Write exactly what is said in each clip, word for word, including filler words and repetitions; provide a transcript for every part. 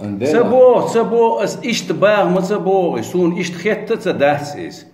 Ца бо, ца бо, ас иштта баха ма ца бо, суна иштта хетта ца дац иза.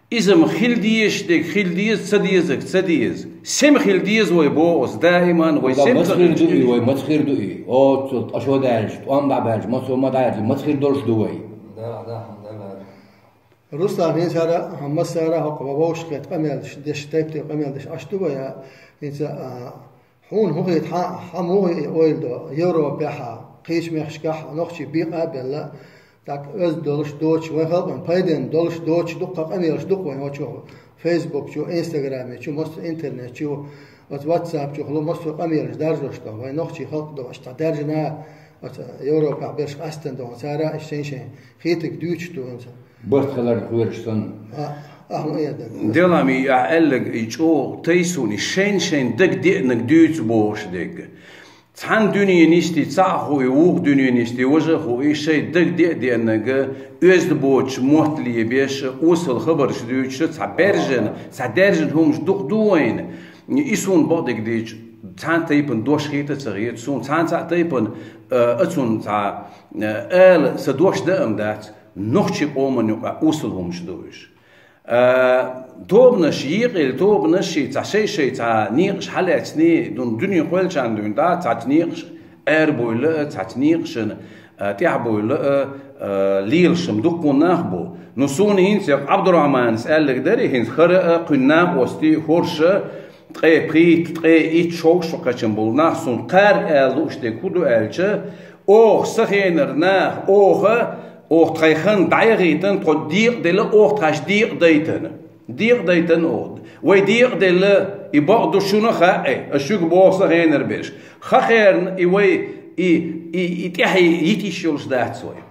Иза-м хила дезаш дерг хила деза, ца дезаг ца деза. Сема хила деза вай бо ас даиман, вай сема ца хила деза. Вай маца хир ду и? О, цо тӀашо даьлча, тӀом дӀабаьлча, маца ма даьлча, маца хир долуш ду вай? Да, да, да, да. Руслан, хӀинца хӀара, массара а хӀокху вовшахкхетта къамелаш деш, тайп-тайпа къамел деш Ӏаш ду вай, хӀинца, а, хьуна хӀун хета, хьан, хьан муха ойла до, Европехьа, кхечу мехкашкахь нохчий бекъа а белла, тӀаккха оьзда долуш доцуш, вайн халкъана пайденна долуш доцуш дуккха къамелаш ду-кх вайн хӀокху Facebook чу, Instagram чу, массо интернет чу, оцу WhatsApp чухула массо къамелаш даржош ду, вайн нохчий халкъ ду, аша цхьа даьржина, оцу Европехь берш къаьстина ду, цара а шайн-шайн хетарг дуьйцуш ду хӀинца. Барт хиларна кхоьруш санна. А, а, хӀун эр дара? Делами, ахь аьлларг и чӀогӀа тайсуни, шайн-шайн дага деанарг дуьйцу бохуш дерг. Цхьана дуьненан йисте цхьаъ хӀу и, вукху дуьненан йисте важа а хӀу и, шайн дага деа-деанарг, оьзда боцуш мотт лебеш, осал хабарш дуьйцуш, цхьа баьржина, цхьа даьржина хӀумаш дукха ду вайна. И суна бакъдерг дийцича, цхьана тайпана дош хета а ца хета, суна цхьана цхьа тайпана, а, а цунна цхьа, а, ала сан дош дан а ма дац, нохчийн къоманна юкъахь осал хӀумаш ду уьш. А, тобанаш, екъаелла тобанаш, цхьа шай-шай цхьа некъаш хьалаьцний, дуьне кхоьллинчарна дуьйна дӀа, цхьацца некъаш арабевлла а, цхьацца некъашна, а, тӀаьхьабевлла а, а, лелаш-м дуккха нах бу. Ну, суна хӀинца Ӏабдурахьманас аьлларг дара, хӀинца хӀара а, кхуьнан накъостий, хӀорш а, ткъе пхийтта, ткъе итт, шовзткъа кхаьчна болу нах, суна кхара ала лууш дерг хӀун ду аьлча, оха сан хенара наха, оха, оха тхайн хан дӀаяхийтина, тхо декъаделла, оха тхаьш декъадайтина. Декъадайтина оха. Вай декъаделла, и бакъ ду шуна а хаьа, ас шуьга боху сан хенара берш. Хакхерна и вай, и, и, и тӀаьхье йита йиш йолуш дац вай.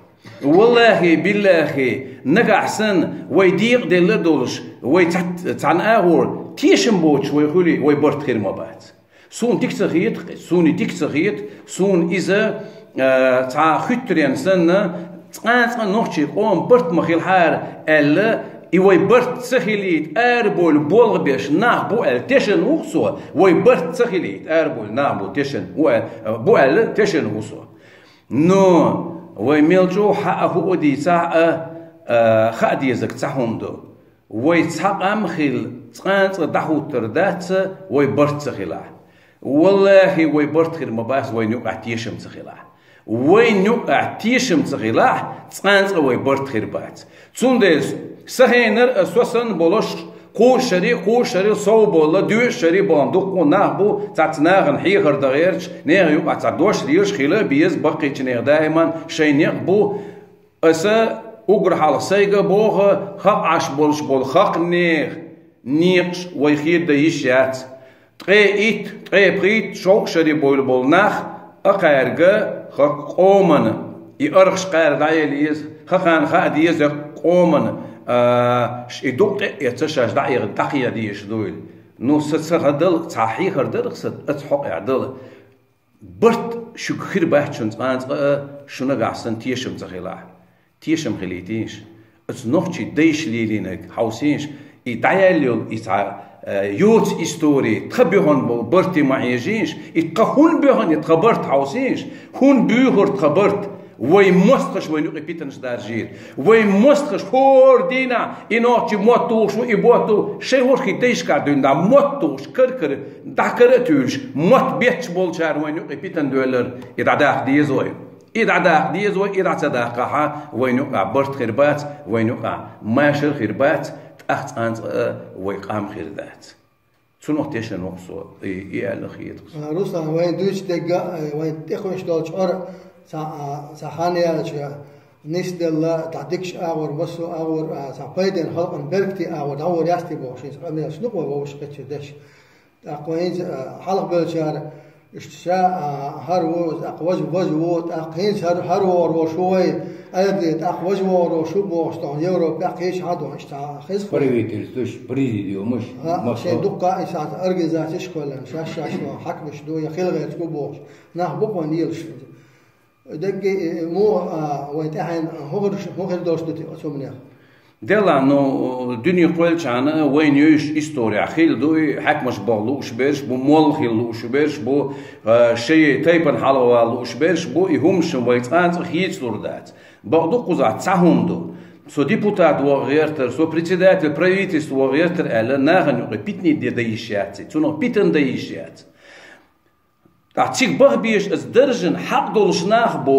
Валлахи, биллахи, нагахь санна вай декъаделла долуш, вай цхьа-, цхьана агӀор тешам боцуш вай хуьлий, вай барт хир ма бац. Суна дика ца хета, суна и дика ца хета, суна иза, а, цхьа хуьттаренна санна, цкъа-цкъа нохчийн къоман барт ма хилахьара аьлла, и вай барт ца хилийта арабевлла болх беш нах бу аьлла тешна ву-кх со, вай барт ца хилийта арабевлла нах бу тешна ву аьлла, бу аьлла тешна ву со. Но вай мел чӀогӀа хьаа хӀуъа дийцахь а, а, хаа дезарг цхьа хӀума ду. Вай цхьа къам хилла цкъа-цкъа дӀахӀуттур дац, вай барт ца хилахь. Валлахи, вай барт хир ма бац, вайна юкъахь тешам ца хилахь. Вайна юкъахь тешам ца хилахь, цкъа-цкъа вай барт хир бац. Цундела сан хенара а, со санна болуш, кхузткъа шаре, кхузткъа шарел сов болла, доьазткъа шаре бахана дуккха нах бу, цхьацца нахана хьехар дан гӀерташ, нехан юкъахь цхьа дош лелаш хила а беза, баккхийчу нехан даиман шайн некъ бу. Аса уггар хьалха сайга а боху, хакъ Ӏаш болуш болу халкъан нехан некъаш вай хеда йиш яц. Ткъе итт, ткъе пхийтта, шовзткъа шаре бевлла болу нах, а кхаьрга, хӀокху къомана и аргӀаш кхара дӀаяла еза, хӀокхарна хаа деза къомана, а, ш-, и дукъ тӀе а эцна шаьш дӀаэха, дӀакхехьа дезаш дуйла. Ну, сан ца хадала, цхьа хьехар дара-кх сан, аса хьокъехь дала. Барт шуьга хир бац шуна цкъа-цкъа а, шу нагахь санна тешам ца хилахь. Тешам хилийтийша. Оцу нохчийн дайша лелийнарг хьовсийша. И дӀаяьлла йолу и цхьа, э, йоцу истори, тхан буьйхина болу барте ма хьежийша. И тхан хӀунда буьйхина и тхан барт хьовсийша. ХӀунда буьйхира тхан барт? Вай мостагӀаш вайна юкъе питанаш даржийра. Вай мостагӀаш хӀора дийнахь и нохчи мотт тухуш ву, и мотт тухуш, шайн хӀорхе дайшкахь дуьйна дӀа мотт тухуш, кара-кара, дӀа кара а туьйлуш, мотт бетташ болчара вайна юкъе питана доьллара, и дӀадаккха деза вай. И дӀадаккха деза вай, и дӀа ца даккхахь, вайна юкъахь барт хир бац, вайна юкъахь машар хир бац, тӀаккха цкъа-цкъа а вай къам хир дац. Цунах тешна ву-кх со, и, и аьлла хета-кх со. А, Руслан, вайн дуьйцу дегга, а, вайн тӀекхуьуш долчу Ӏора цхьа, а, цхьа хан яьлча, нисделла, цхьа дикачу агӀор, массо а агӀор, а, цхьа пайденна халкъана беркате агӀор дӀагӀор яц те бохуш, хӀинца къамелаш ду-кх вай вовшахкхетча деш. ТӀаккха хӀинца, а, хьалхабевллачара, иштта ша, а, хӀара ву, тӀаккха важа, важа ву, тӀаккха хӀинца хӀара, хӀара вогӀур волуш ву вай, аьрде, тӀаккха важа вогӀур волуш ву бохуш, тхуна Европехь кхечахьа а дохуш, цхьа хеза. Правительстваш, президиумаш, а, массо а шайн дуккха а и сахьта организацеш а кхоьллина, шаьш-шаьш хьаькамаш ду, я хила гӀерташ бу бохуш, нах бу-кх вайна лелаш. Даггара, э, муха, а, вайн тӀаьхьенна хӀун хир, хӀун хир долуш ду те оцу хӀуманех? Делахь, ну, дуьне кхоьллачхьана вайна йовзаш исторехь хилла ду и, хьаькамаш баха лууш берш бу, молла хила лууш берш бу, э, шайн тайпана хьалхавала лууш берш бу, и хӀуманаш вай цкъа а хецалур дац. Бакъду, кхузахь цхьа хӀума ду. Со депутат ваха гӀертар, со председатель правительства ваха гӀертар аьлла, нахана юкъе питане де дан йиш яц, цунах питана дан йиш яц. Ткъа цига баха безаш аса даржана хьакъ долуш нах бу,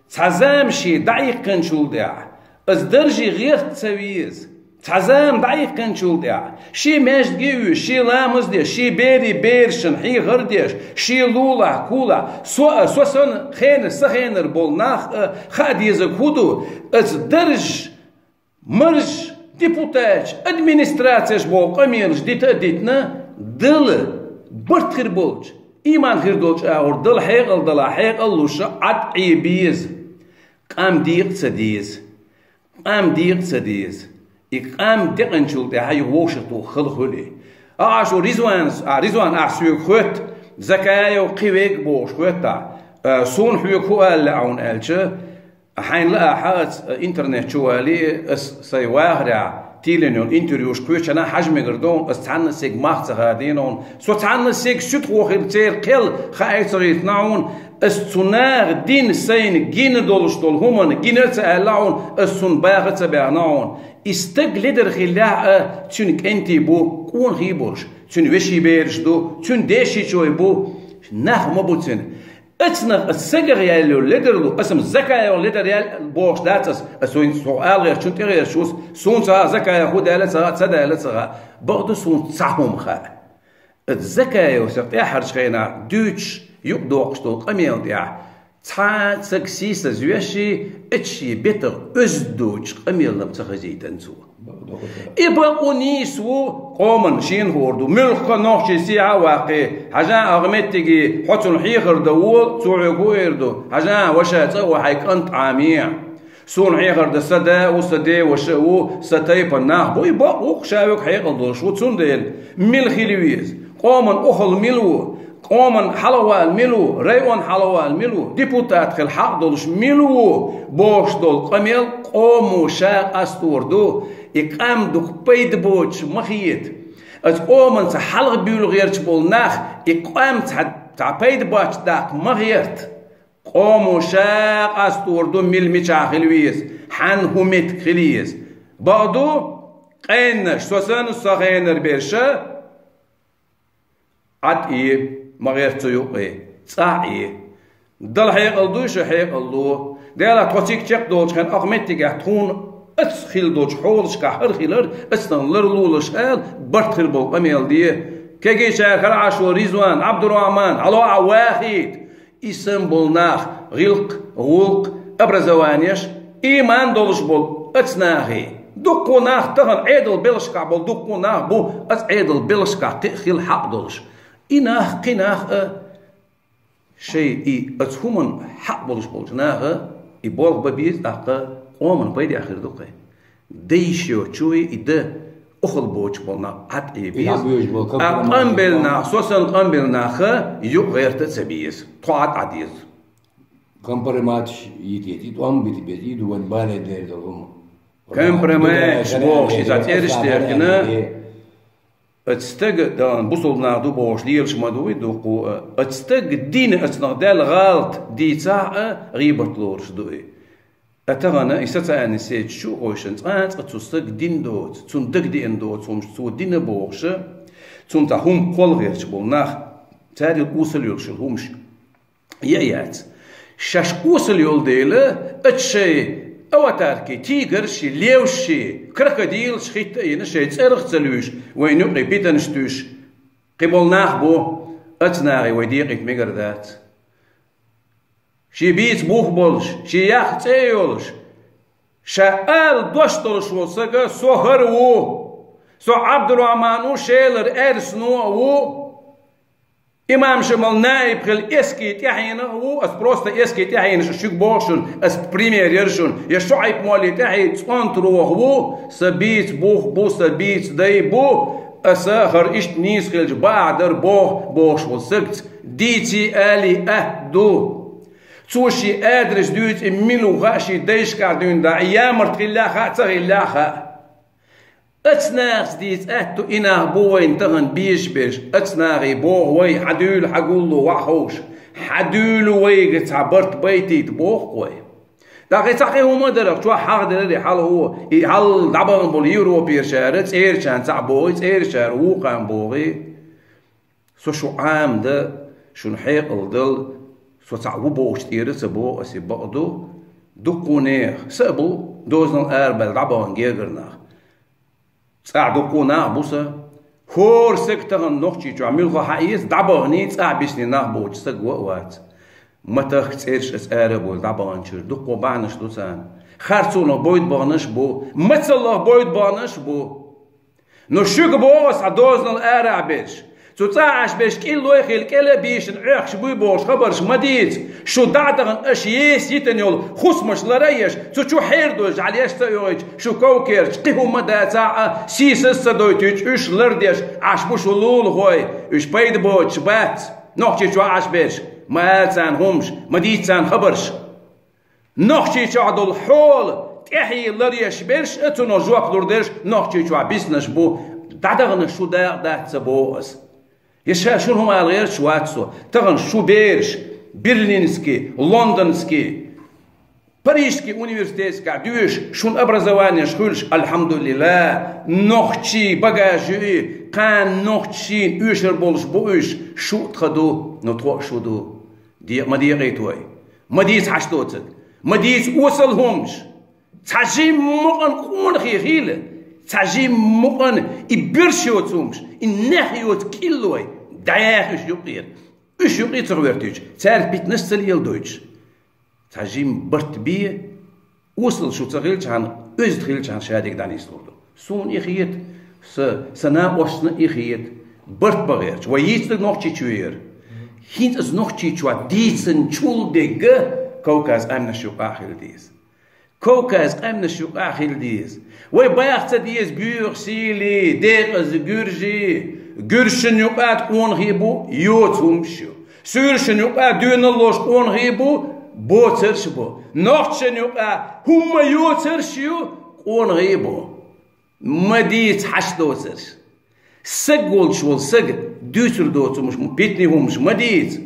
цхьа зама шен дӀаиккхинчул тӀаьхьа, аса дарже гӀерта ца веза. Цхьа зама дӀаиккхинчул тӀаьхьа, шен маьждиге а вуьйш, шен ламаз а деш, шен берийн берашна хьехар а деш, шен лулахь, кулахь, со а, со санна хенара, сан хенара болу нах а хаа дезарг хӀун ду, аса дарж, марж, депутаташ, администрацеш боху къамелаш дита а дитина, Дала барт хир болчу, ийман хир долчу агӀор Дала хьекъал дала, хьекъал луш, Ӏад Ӏе беза. Къам декъа ца деза. Къам декъа ца деза. И къам декъанчул тӀаьхьа юха вовшахтуху хала хуьлу и. А, а шу Ризванас, а, Ризван, ахь соьга хоьтту, Закаев кхин верг бохуш хоьтту ахь. А, суна хьоьга хӀун ала лаьа хьуна аьлча, хьайна лаахь, аса интернет чу валий, аса сайн вахарехь тийлина йолу интервьюш кхечанхьа хьажа мегар ду хьуна, аса цхьанна а стеган мах ца хадийна хьуна. Со цхьанна а стеган суьдхо хилла церан кхел хаа ца гӀиртина хьуна, аса цу наха дина сайна гина долуш долу хӀуманна гина а ца аьлла хьуна, аса цунна баха а ца баьхна хьуна. И стаг ледар хиллехь а, цуьнан кӀентий бу, къонахий болуш, цуьнан вешин бераш ду, цуьнан дешичой бу, нах ма бу цуьнан. Ацнах аса сагах яьлла йолу ледарло, аса-м Закаевна ледар яьлла бохуш дац аса, аса вайн со ала гӀертачунна тӀе гӀерташ ву, суна ца хаьа Закаев хӀун даьлла ца хаьа, ца даьлла ца хаьа. Бакъду, суна цхьа хӀума хаьа. Аса Закаевс тӀаьххьарчу хенахь дуьйцуш юкъадоккхуш долу къамел тӀехь цхьа а саг сийсаз веший, аччий бетах оьзда доцуш къамелам ца хазийтина цо. И бакъо нийса ву, къоман шена хуур ду. Муьлхха нохчий сехьа а ваккхий, хьажа, ахь меттиге хьо цунна хьехар дан волу, цо хьоьга хӀун эр ду? Хьажа, ваша, цӀа а ван, хьайн кӀант Ӏамае. Суна хьехар дан сан да а ву, сан деваша а ву, сан тайпана нах а бу, и бакъ ву-кх, ша верг хьекъал долуш ву, цундела мила хила веза? Къоман охӀла мила ву? Къоман хьалхавала мила ву, район хьалхавала мила ву, депутат хила хьакъ долуш мила ву бохуш долу къамел къомо ша къастор ду, и къам дукха пайда боцуш ма хета. Аса къоманца хьалха буьйлу гӀерташ болу нах и къам цхьа, цхьа пайда боцуш даккха ма гӀерта. Къомо ша къастор ду, мила мичахь хила веза, хьанна хӀун меттиг хила еза. Бакъду, къеннаш, со санна, сан хенара берш а, Ӏад Ӏе, ма гӀерта цу юкъе, цӀахь Ӏе. Дала хьекъал дуй, шу хьекъал ло. Делахь тхо цига чекхдолчу хенахь, ахь меттигехь тхуна аса хилла долчу хьолашкахь хӀара хилар, аса тхан ларлолаш ала, барт хир болу къамел де. Кегийчара хӀара Ӏаш ву Ризван, Ӏабдурахьман, хьало а вахийта. И санна болу нах, гӀиллакх, гӀуллакх, образованеш, ийман долуш болу ацу нахе. Дуккха нах тахана Ӏедал белхашкахь болу, дуккха нах бу ацу Ӏедал белхашкахь кхин а хила хьакъ долуш. И нах, кхин нах а шайн и ацу хӀуманна хьакъ болуш болчу наха и болх бан беза, тӀаккха къоман пайдехь хир ду кхин. Дайша йоцучуй и дан охӀла боцуш болу нах Ӏад Ӏе беза. Ткъа къамбелла нах, со санна къамбелла наха юкъа гӀерта а ца беза. Тхо Ӏад Ӏа деза. Компроматаш йитийта, и тӀом бита беза, и ду вайн бале дер долу хӀума. Компроматаш бохуш, иза цӀераш деркина. Ацу стага, дан бусулба нах ду бохуш лелаш ма ду и дуккху а. Ацу стага дина, ацу нах даьлла гӀалат дийцахь а, гӀийбат лоруш ду и. Ткъа тахана и социальный сеть чу а гӀойшина, цкъа а цкъа цу стага дина доцу, цунна дагадеана доцу хӀумаш цо дина бохуша, цунна цхьа хӀума кхолла гӀерташ болу нах, царел осал йолуш йолу хӀумаш я а яц. Шаьш осал йолу дела, ацу шайн аватаркий, тигрший, левшший, крокодилаш хӀитта а йина, шайн цӀарах а ца луьйш, вайн юкъе питанаш туьйш, кхин болу нах бу, ацу нахе вай декъийта мегар дац. Шен бийца бух болуш, шен яккха цӀе а йолуш, ша ала дош долуш волу сага со хӀара ву, со Ӏабдурахьман ву, Шелара Аьрсано а ву, имам Шамал наиб хила эски тӀаьхьенах а ву, ас просто эски тӀаьхьенаш шуьга боху шуна, ас пример яра шуна, я ШуӀайб молли тӀаьхье цӀонтароху ву, сан бийца бух бу, сан бийца дай бу, аса хӀара иштта нийса хилча бакъахь дара боху, бохуш волу сагца дийций алий атта ду. Цо шен адрес дуьйцу и мила ву хаьа, шен дайшкахь дуьйна дӀа, и ямарт хиллехь хаьа, ца хиллехь хаьа. Оцу нахаца дийца аьтту и нах бу вайна тахана безаш берш, оцу нахе боху вай, хьан дуьйла, хьан гулло, ваха ховш, хьан дуьйла вайга цхьа барт байтийта боху вай. ТӀаккха и цхьа кхин хӀума а дарах, чохь хьахделира и хьалхо, и хьал дӀабахана болу Европерчара, цӀерачарна цхьаъ бохий, цӀерачара вукхарна бохий. Со шу Ӏамадан, шуна хьекъал дала, со цхьаъ ву бохучу тӀера ца боху аса и бакъ ду, дуккхо нехан, са а бу, дозанал арабаьлла дӀабахана гергара нах. ЦӀахь дуккхо нах а бу сан. ХӀора сага тахана Нохчийчохь муьлхха хьаэца, дӀабаханий, цӀахь бисний нах боцуш сага ван а вац. Ма тахка цӀераш аса ара а бовла дӀабаханчуьра, дуккхо бахьанаш ду царна. Харцонах бойда баханаш а бу, мацаллах бойда баханаш а бу. Но шуьга боху аса, хьан дозанал арахь берш, цу цӀахь Ӏаш берш кӀиллой а хилла, кӀела а бийшина Ӏохкуш буй бохуш хабарш ма дийца. Шу дӀа а дахана, аша еса йитина йолу хӀусамаш лар а еш, цу чу хьердо жӀаьлеш ца оьгӀийча, шу ков-керчаш, кхин хӀума дацахь а, сийсаз а ца дойтуьйтуш, уьш лардеш Ӏаш бу шу лулахой, уьш пайда боцуш бац. Нохчийчохь Ӏаш берш, ма ала царна хӀумаш, ма дийца царна хабарш. Нохчийчохь долу хьола, тӀаьхье ларъеш берш а, цунах жоп лур дерш Нохчийчохь биснарш бу, дӀадаханарш шу дакъа дац ца боху аса. Я ша шуна хӀума ала гӀерташ вац со. Тахана шу бераш Берлинский, Лондонский, Парижский университетскахь доьшуш, шуна образованеш хуьлуш, альхьамдулиллахӀ, нохчийн багаж ю и, кхана нохчашна оьшур болуш бу уьш, шу а тхан ду, но тхо а шу ду. Декъа ма декъийта вай. Ма дийца хьаш доцург. Ма дийца осал хӀумаш. Цхьа жимма мукъана къонахий хила. Цхьа жимма мукъана и берш йоцу хӀумаш, и нах йоцу кӀиллой, дӀаяха уьш юкъера. Уьш юкъе ца гӀоьртуьйтуш, цаьрга питанаш ца леладойтуш. Цхьа жимма барт бе, осал шу ца хилчхьана, оьзда хилчхьана шадерг дӀанислур ду. Суна и хета, са, сан накъосташна и хета, барт бан гӀерташ. Вай йийцинарг Нохчийчоь яра. ХӀинца аса Нохчийчохь дийцинчул дерг Кавказ къаьмнаш юкъахь хила деза. Кавказ къаьмнаш юкъахь хила деза. Вай баха ца деза боьха сийлий, декъаза гуьржий, гуьржашна юкъахь къонахий бу, йоцу хӀумаш ю. Суьйрашна юкъахь доьналлаш къонахий бу, боцарш а бу. Нохчашна юкъахь хӀумма йоцарш а ю, къонахий а бу. Ма дийца хьаш доцарш. Саг волуш волу сага дуьйцур доцу хӀумаш, питанийн хӀумаш ма дийца.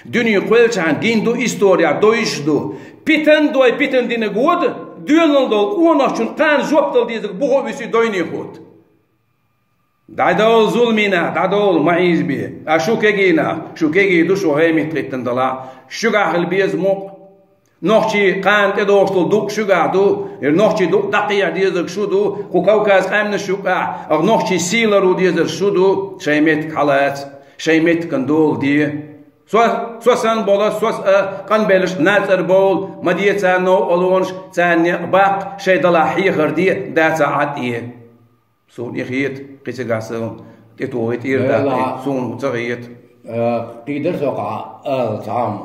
Дуьне кхоьллачхьана гина ду, исторехь довзуш ду. Питана дой, питана динарг вада, доьналла долу къонахчун кхана жоп дала дезарг бухо а висий, дойне хӀотта. ДӀадовла, зуламийн нах, дӀадовла, ма хьийзабе. А шу кегий нах, шу кегий ду, шу гӀеметтахӀиттина далахь, шуьгахь хила беза мукъ. Нохчийн кхана тӀедогӀуш долу дукъ шуьгахь ду, я нохчийн дукъ дӀакхехьа дезарг шу ду, кху Кавказ къаьмнаш юкъахь, а нохчийн сий ларъян дезарг шу ду, шайн меттиг хьалаца, шайн меттиган дола де. Со, со санна болу, со а къанбеллачу нацара бовла, ма де царна новкъарлонаш, царна некъ баккха, шайн далахь хьехар де, дацахь Ӏад э. Суна и хета, кхин цигахь сан тӀетоха тӀера даккха, суна хӀун ца хета. Э, кхийдар со кхаъ, ала цхьа а хӀума.